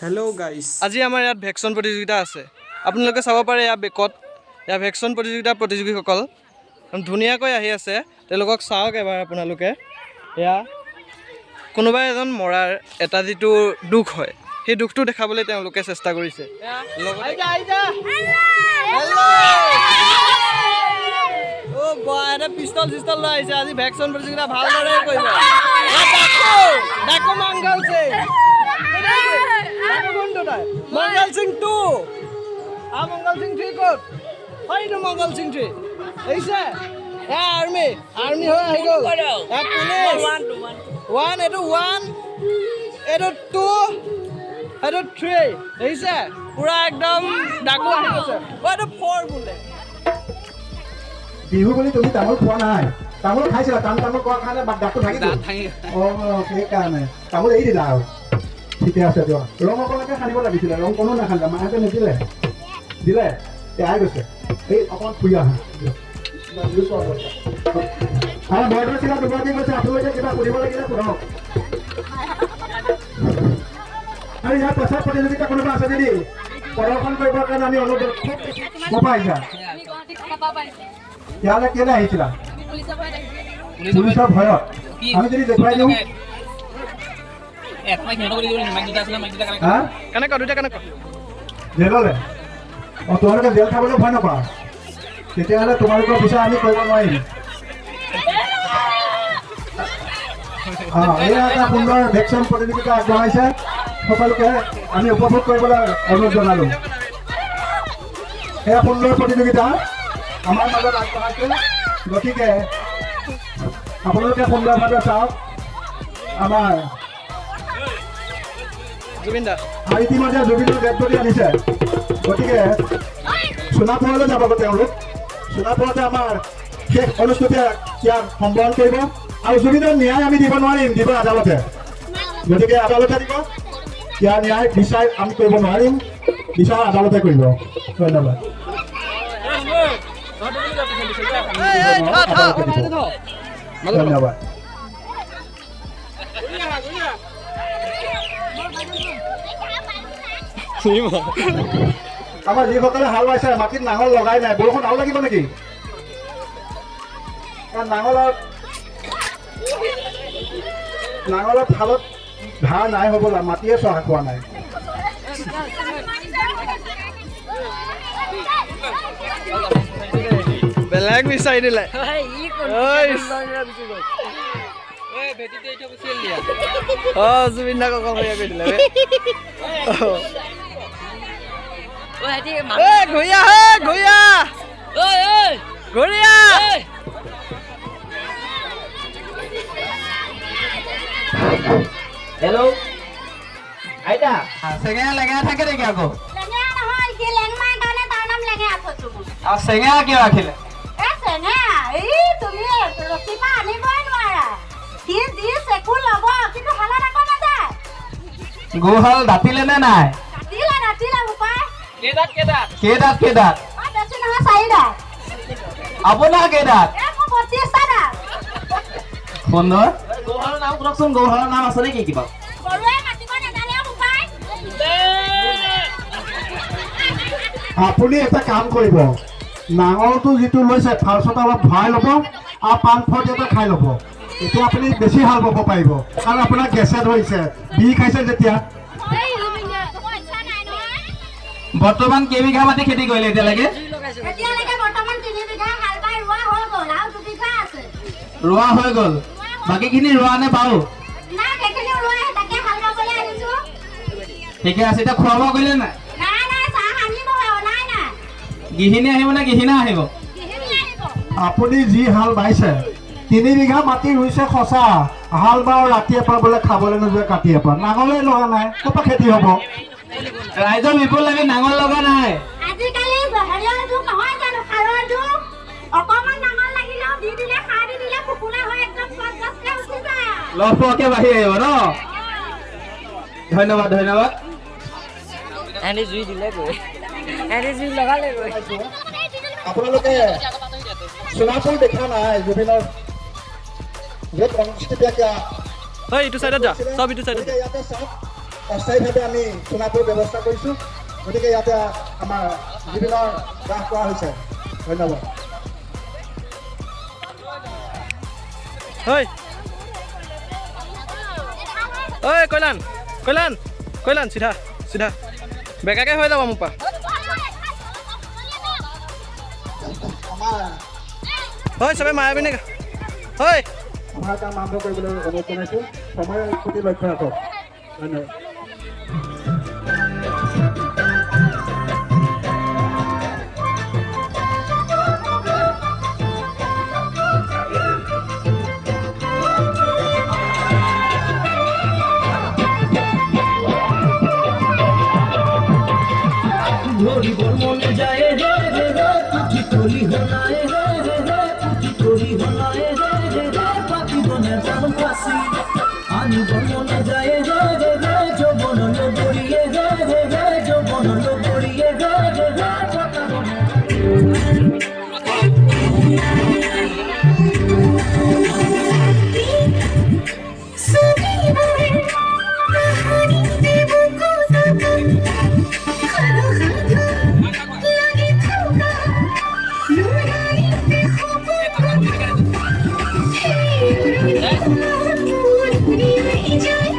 Hello guys. আজি আমাৰ ইয়াত ভেকচন প্ৰতিযোগিতা আছে। আপোনালোকে চাব পাৰে, ইয়াৰ বেকত ইয়াৰ ভেকচন প্ৰতিযোগিতাৰ প্ৰতিযোগীসকল ধুনীয়াকৈ আহি আছে। তেওঁলোকক চাওক এবাৰ আপোনালোকে। এয়া কোনোবা এজন মৰাৰ এটা যিটো দুখ হয়, সেই দুখটো দেখাবলৈ তেওঁলোকে চেষ্টা কৰিছে। লগতে অ' বা, এটা পিষ্টল চিষ্টল লৈ আহিছে। আজি ভেকচন প্ৰতিযোগিতা ভালদৰে কৰিব। ডাকু মংগল সিং, ডাকু কোনটো? তাই মংগল সিং টু আৰু মংগল সিং থ্ৰী ক'ত? হয়তো মংগল সিং থ্ৰী আহিছে। এ আৰ্মি, আৰ্মি হৈ আহি গ'ল। এ পুলিচ ওৱান, এইটো ওৱান, এইটো টু, এইটো থ্ৰী। দেখিছে, পুৰা একদম ডাকু আহি গৈছে। অ' এইটো ফ'ৰ বোলে। বিহু বুলি তুমি তামোল খোৱা নাই? তামোল খাইছিলা? টান তামোল খোৱাৰ কাৰণে দাঁতটো ভাঙি গ'ল। অঁ, সেইকাৰণে তামোল এৰি দিলা আৰু। ঠিকে আছে দিয়ক। ৰং অকণকে সানিব লাগিছিলে, ৰং কোনো নাসানিলে। মাহঁতে নিদিলে, দিলে এয়াই গৈছে। এই অকণমান ফুৰি আহা। আমাৰ বৰদৈচিলা দুগৰাকী গৈছে। আপোনালোকে কিবা সুধিব লাগিলে সোধক। আৰু ইয়াৰ প্ৰচাৰ প্ৰতিযোগিতা কোনোবা আছে যদি প্ৰদৰ্শন কৰিবৰ কাৰণে আমি অনুৰোধ। ক'ৰ পৰা আহিছা? ইয়ালৈ কেলৈ আহিছিলা? পুলিচৰ ভয়ত? আমি যদি দেখুৱাই দিওঁ? হা? কেনেকুৱা দুইটা, কেনেকুৱা? জেললৈ? অঁ, তোমালোকে জেল খাবলৈ ভয় নকৰা? তেতিয়াহ'লে তোমালোকৰ বিচাৰ আমি কৰিব নোৱাৰিম। অঁ, এয়া এটা সুন্দৰ ভেকচন প্ৰতিযোগিতা আগবঢ়াইছে। সকলোকে আমি উপভোগ কৰিবলৈ অনুৰোধ জনালোঁ। এয়া সুন্দৰ প্ৰতিযোগিতা আমাৰ মাজত আগবঢ়াইছে। গতিকে আপোনালোকে সুন্দৰভাৱে চাওক আমাৰ জুবিন দা। আৰু ইতিমধ্যে জুবিনৰ ডেড বডি আনিছে। গতিকে সোণাপুৰলৈ যাবগৈ তেওঁলোক। সোণাপুৰতে আমাৰ শেষ অনুষ্ঠিত ইয়াক সম্বৰণ কৰিব। আৰু জুবিনৰ ন্যায় আমি দিব নোৱাৰিম, দিব আদালতে। গতিকে আদালতে দিব ইয়াৰ ন্যায়। বিচাৰ আমি কৰিব নোৱাৰিম, বিচাৰ আদালতে কৰিব। ধন্যবাদ। আদালতে দিব। ধন্যবাদ। আমাৰ যিসকলে হাল বাইছে, মাটিত নাঙল লগাই নাই। বৰষুণ আৰু লাগিব নেকি? কাৰণ নাঙলত ফালত ধাৰ নাই হ'বলা, মাটিয়ে চহা খোৱা নাই। বেলেগ বিচাৰি দিলে। অ, জুবিন দাক অকলশৰীয়া কৰি দিলে। এ ঘূৰি আহ, ঘূৰি আহ, ঘূৰি আহ। হেল্ল' আইতা, চেঙেৰা লেঙেৰা থাকে নেকি আকৌ? লেঙেৰা নহয়, সি লেংমাৰ কাৰণে তাৰ নাম লেঙেৰা থৈছো মই। আৰু চেঙেৰা কিয় ৰাখিলে? এ চেঙেৰা, এই তুমি ৰছী পৰা আনিবই নোৱাৰা। সি যি চেকু ল'ব, কিন্তু হালত আকৌ নাযায়। গৰুহাল দাঁতিলে নে নাই? দাঁতিলে, দাঁতিলে বোপাই। কেইদাঁত কেইদাঁত? অ, বেছি নহয়, চাৰিদাঁত। আপোনাৰ কেইদাঁত? এ মোৰ 32টা দাঁত। সুন্দৰ। গৰুহালৰ নাম সোধকচোন, গৰুহালৰ নাম আছে নেকি কিবা? গৰুৱে মাতিব নাজানে অ বোপাই। আপুনি এটা কাম কৰিব, নাঙলটো যিটো লৈছে ফাৰ্ষ্টতে অলপ ভৰাই ল'ব আৰু পাণ ফট এটা খাই ল'ব। তেতিয়া আপুনি বেছি হাল বাব পাৰিব। কাৰণ আপোনাৰ গেছে ধৰিছে, বিহ খাইছে যেতিয়া। পইচা নাই নহয়। বৰ্তমান কেইবিঘা মাটি খেতি কৰিলে এতিয়ালৈকে? এতিয়ালৈকে বৰ্তমান 3 বিঘা হাল বাই ৰোৱা হৈ গ'ল, আৰু 2 বিঘা আছে। ৰোৱা হৈ গ'ল, বাকীখিনি ৰোৱা নে বাৰু? নাই, সেইখিনি ৰোৱা, তাকে হাল বাবলৈ আহিছো। ঠিকে আছে। এতিয়া খোৱা বোৱা কৰিলে নাই? নাই নাই, চাহ আনিবহে, অনাই নাই। গৃহিণী আহিব নে গৃহিণা আহিব? গৃহিণী আহিব। আপুনি যি হাল বাইছে, 3 বিঘা মাটি ৰুইছে সঁচা, হাল বাও ৰাতিয়ে পৰা বোলে খাবলৈ নোযোৱা কাটিয়ে পৰা, নাঙলেই লগা নাই, ক'ৰপৰা খেতি হ'ব? ৰাইজৰ বিপুল লাগি নাঙল লগা নাই। আজিকালি হেৰিয়ৰ যুগ নহয় জানো, সাৰৰ যুগ। অকণমান নাঙল লাগিলেও দি দিলে, সাৰ দি দিলে ফোপোলা হৈ একদম গছ গছকে উঠি যায় আৰু। লহপহকে বাঢ়ি আহিব ন? ধন্যবাদ, ধন্যবাদ। জুই দিলে গৈ, জুই লগালে গৈ। আপোনালোকে সোণাপুৰ দেখা নাই, জুবিনৰ য'ত অনুষ্ঠিত ঐ, ইটো চাইডত যা, চব ইটো চাইডত যা। ইয়াতে চাওক। অস্থায়ীভাৱে আমি সোণাপুৰ ব্যৱস্থা কৰিছোঁ। গতিকে ইয়াতে আমাৰ জুবিনৰ দাহ কৰা হৈছে। ধন্যবাদ। ঐ ঐ, কল্যাণ, কল্যাণ, কল্যাণ, চিধা চিধা বেকাকে হৈ যাব মোৰ পৰা। আমাৰ ঐ, চবে মায়া পিনে ঐ। আমাৰ কাম আৰম্ভ কৰিবলৈ অনুৰোধ জনাইছোঁ। সময়ৰ প্ৰতি লক্ষ্য ৰাখক। ধন্যবাদ। ধৰিবৰ মনে যায়।